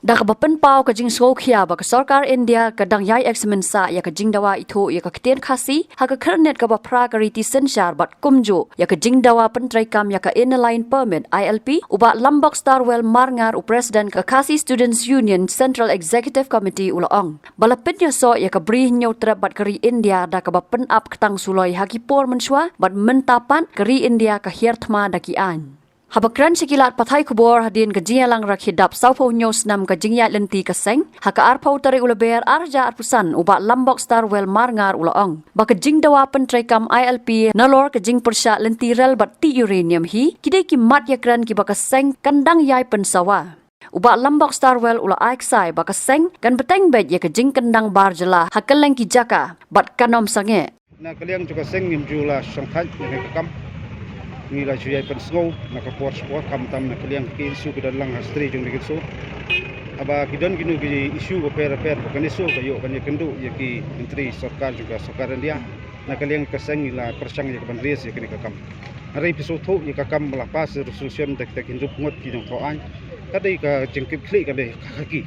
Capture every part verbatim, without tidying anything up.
Da kaba pynpaw ka jingsngewkhia ba ka sorkar India ka dang ïai examine sah ïa ka jingdawa ithuh ïa ka ktien Khasi ha ka khyrnit kaba phra ka riti synshar bad kumjuh ïa ka jingdawa pyntreikam ïa ka Inner Line Permit, I L P, u Bah Lambok Starwell Marngar, u President ka Khasi Students Union Central Executive Committee, u la ong ba la pynïasoh ïa ka Bri Hynñiewtrep bad ka ri India da kaba pynap ktang suloi ha ki por mynshuwa, bad mynta pat ka ri India ka hiar thma da ki aiñ. Haba kren sha ki lad pathai khubor hadien ka jingïalang rakhe dap sawphew hynñiew snem ka jingïaid lynti ka seng ha ka arphew tarik u Lber arhajar arphew san, u Bah Lambok Starwell Marngar u la ong ba ka jingdawa pyntreikam I L P nalor ka jingpyrshah lynti rel bad tih uranium hi ki dei ki mat ïakren kiba ka seng kan dang ïai pynsawa. U Bah Lambok Starwell u la ai ksai ba ka seng kan bteng beit ïa ka jingkyndang bar jylla ha kylleng ki jaka bad kan ym sangeh. Na ka liang jong ka seng ngim ju la shongthait ïa kane ka kam. Ngi la ju ïai pynsngew na ka por sha ka por, khamtam na ka liang ki issue ki don lang ha history jong ngi ki issue. Haba ki don kino ki issue bapher bapher ba kane issue ka ïoh ban ïakynduh ïa ki myntri sorkar jong ka sorkar India. Na ka liang ka seng ngi la pyrshang ïa ka ban raise ïa kane ka kam. Hynrei phi sngewthuh ïa ka kam ba la pass resolution da kita ki hynriew ngut ki nongthaw aiñ. Ka dei ka jingkitkhlieh ka dei ka khaki.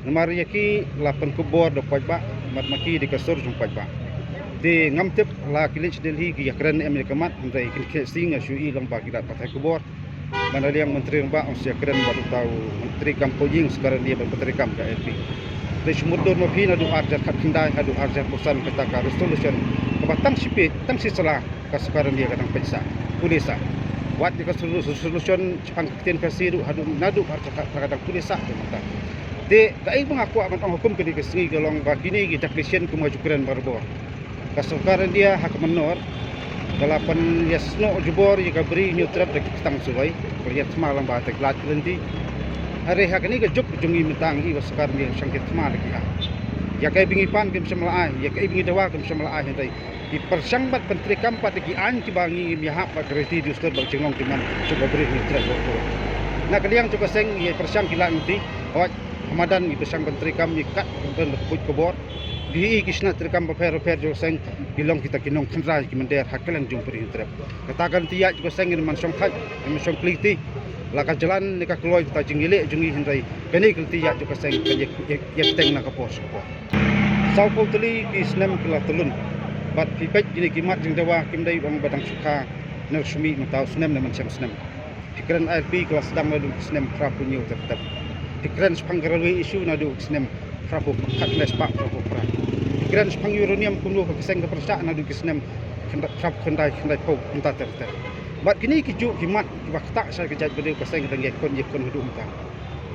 Namar ïa ki la pynkup bor da u paidbah, bad ma ki dei ka sur jong u paidbah. Te ngam tip la ki leit sha Delhi ki ïakren em ïa ka mat, hynrei kine ki sngi nga shu ïohi lang ba ki lad pathai khubor. Ba na liang Myntri Rangbah ong sa ïakren bad uta u Myntri Kam Poh Ïing sorkar India ban pyntreikam ka I L P. Te shu mutdur ma phi naduh arhajar khatkhyndai haduh arhajar arphew san kata ka resolution kaba tang shi page, tang shi sla ka sorkar India ka dang peit sah, pule sah. Wat ïa ka resolution shaphang ka ktien Khasi ruh haduh naduh arhajar khatphra ka dang pule sah te mynta. Te kaei ba nga kwah ban ong ha kum kine ki sngi ka long ba kine ki dak ki sien kum nga ju kren barabor. Ka sorkar India ha ka mynnor ka la pynïasnoh jubor ïa ka Bri Hynñiewtrep da ki ktang suloi, ka la ïathma lang ba ha ka lad ka lynti. Hynrei ha kane ka juk jong ngi mynta ngi ïohi ba sorkar India ka shang ïathma da ki aiñ. Ïa kaei ba ngi pan kim shym la ai, ïa kaei ba ngi dawa kim shym la ai, hynrei ki pyrshang ban pyntreikam pat da ki aiñ kiba ngi ngim ïahap bad ka riti dustur bad jinglong jingman jong ka Bri Hynñiewtrep. Na ka liang jong ka seng ngi pyrshang ki lad lynti, hooid, ha madan ngi pyrshang ban treikam, ngi kat ban ka buit ka bor. Ngi ïohi ki shna treikam bapher bapher jong ka seng, ki long kita ki nongkynrei ki mynder ha kylleng jong ka Bri Hynñiewtrep. Kata ka lynti ïaid jong ka seng ngin ym shongthait, ngin ym shong kylli kti. La ka jlan ne ka kloi kata jingïaleh jong ngi, hynrei kane ka lynti ïaid jong ka seng kan ïa, ïa, ïa bteng na ka por sha ka por. Sawphew tylli ki snem ki la tyllun. Bad phi peit kine ki mat jingdawa kim dei ong ba dang shu kha na Rashmi mynta u snem ne mynshem snem. Phi kren I L P ka la sdang naduh ki snem phra phew hynñiew ter ter. Phi kren shaphang ka railway issue naduh ki snem phra phew khatkhyndai spah phra phew phra. Phi kren shaphang uranium kumno ka seng ka pyrshah naduh ki snem khyndai, phra phew khyndai, khyndai phew mynta ter ter. Bad kine ki juh ki mat kiba ktah sha ka jaitbynriew ka seng ka dang ïakhun ïakhun haduh mynta.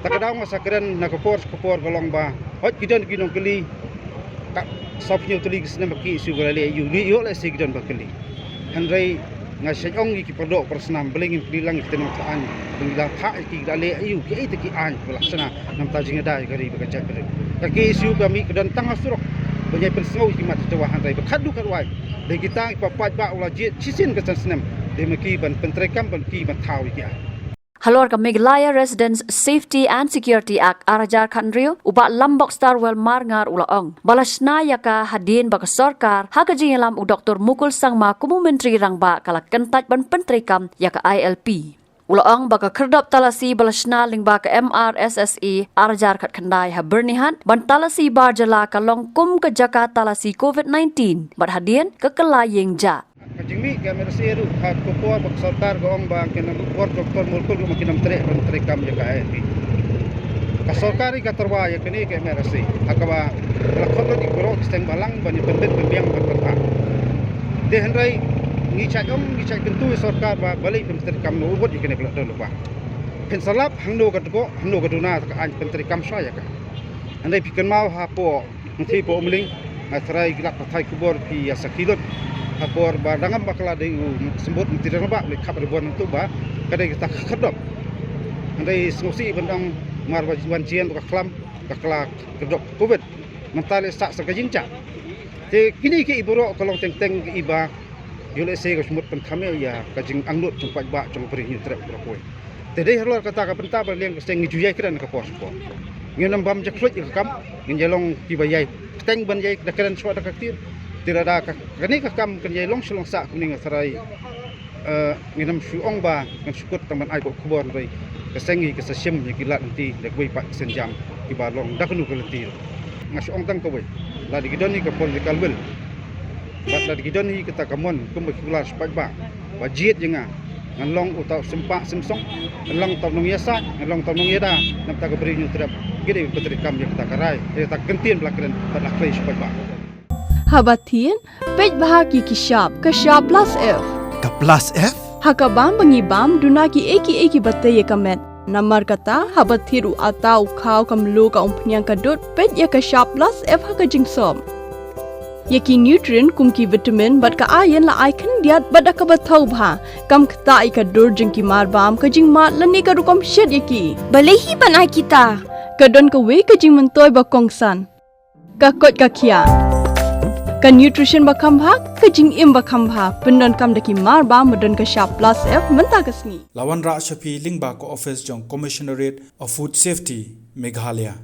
Ta ka daw nga sa kren na ka por sha ka por ka long ba hooid ki don ki nongkylli, ka sawphew hynñiew tylli ki snem ba ki issue ka la leh aïu, leh ïoh lehse ki don ba kylli. Hynrei nga shait ong ïa ki paradoh parasnam, balei ngim kylli lang ïa kita ki nongthaw aiñ ba ngi la thah ïa ki, ki la leh aïu, kiei kita ki aiñ ba la shna na ka bynta jingïada ïa ka ri bad ka jaitbynriew. Ka ki issue ka mih ka don tang ha surok ban ïai pynsngew ïa ki mat jingdawa, hynrei ba khatduh khatwai dei kita kiba paidbah u la jied shisien ka san snem, dei ma ki ban pyntreikam, ban ki ban thaw ïa ki aiñ. Halor ka Meghalaya Residents Safety and Security Act arhajar khathynriew, u Bah Lambok Starwell Marngar u la ong ba la shna ïa ka hadien ba ka sorkar ha ka jingïalam u Doktor Mukul Sangma kum u Myntri Rangbah ka la kyntait ban pyntreikam ïa ka I L P. U la ong ba ka khyrdop talasi ba la shna lyngba ka M R S S A arhajar khatkhyndai ha Byrnihat ban talasi bar jylla ka long kum ka jaka talasi covid nineteen, bad hadien ka kylla ïing jah. Ka jingmih ka M R S A ruh ha ka por ba ka sorkar ka ong ba kin ym, bor Doktor Mukul ruh ma kin ym treh ban treikam ïa ka I L P. Ka sorkar hi ka tyrwa ïa kane ka M R S A ha kaba la khot lut ïa ki baroh ki seng balang ban ïa pynbit pynbiang ban pynbha. Te hynrei ngi shait ong, ngi shait kyntu ïa sorkar ba balei phim treikam noh u bud ïa kane ka lockdown lypa. Phin sa lap hangno ka dkoh, hangno ka duna ka aiñ, pyntreikam shuwa ïa ka. Hynrei phi kynmaw hapoh Hangtei poh Umling, nga tharai ki lad pathai khubor phi ïa sakhi lut. Ha por ba dang ym bakla dei u symbud Myntri Rangbah u leit khap ribon hangto ba ka dei kata ka khyrdop. Hynrei sngewsih ban ong mar ba wan jingïalang ba ka khlam, ka kylla khyrdop covid. Mynta leh sah sa ka jingjah. Te kine kiei baroh ka long teng teng kiei ba ïoh lehse ka shu mut pynthame ïa ka jingangnud jong paidbah jong ka Bri Hynñiewtrep baroh kawei. Te dei halor kata ka bynta ba liang ka seng ngi ju ïai kren ka por sha por. Ngin ym bam jakhluit ïa ka kam, ngin ïa long kiba ïai bteng ban ïai da kren shuwa da ka ktien. Te lada ka, kane ka kam kan ïai long sha long sah kumne nga tharai Nginam shu ong ba ngan shu kut tang ban ai ka khubor, hynrei ka seng hi ka sa shim ïa ki lad lynti da kawei pat ka sienjam kiba long da kano ka lynti ruh. Nga shu ong tang kawei, lada ki don hi ka political will bad lada ki don hi kata ka mon kumba ki kular shu paidbah ba jied ïa nga, ngan long uta u sympa symsong, ngan long uta u nongïasaid, ngan long uta u nongïada na bynta ka Ri Hynñiewtrep. Ki dei ban pyntreikam ïa kata ka rai, ïa kata ka kyntien ba la kren bad la khlei shu paidbah. Haba thied, peit bha ki ki shap, ka shap plus F. Ka plus F? Ha ka bam ba ngi bam, duna ki ei ki ei kiba tei ïa ka met. Namar kata, haba thied u atta, u khaw, ka mluh, ka umphniang, ka dud, peit ïa ka shap plus F ha ka jingsop. Ïa ki nutrient kum ki vitamin bad ka iron la ai khyndiat bad da kaba thaw bha. Kam ktah ïa ka dur jong ki mar bam, ka jingmad lane ka rukom shet ïa ki. Balei hi ban ai kita? Ka don kawei ka jingmyntoi ba kongsan. Ka koit ka khiah. Ka nutrition ba kham bha, ka jingim ba kham bha, pyndonkam da ki mar bam ba don ka shap plus F mynta ka sngi. La wanrah sha phi lyngba ka office jong Commissionerate of Food Safety, Meghalaya.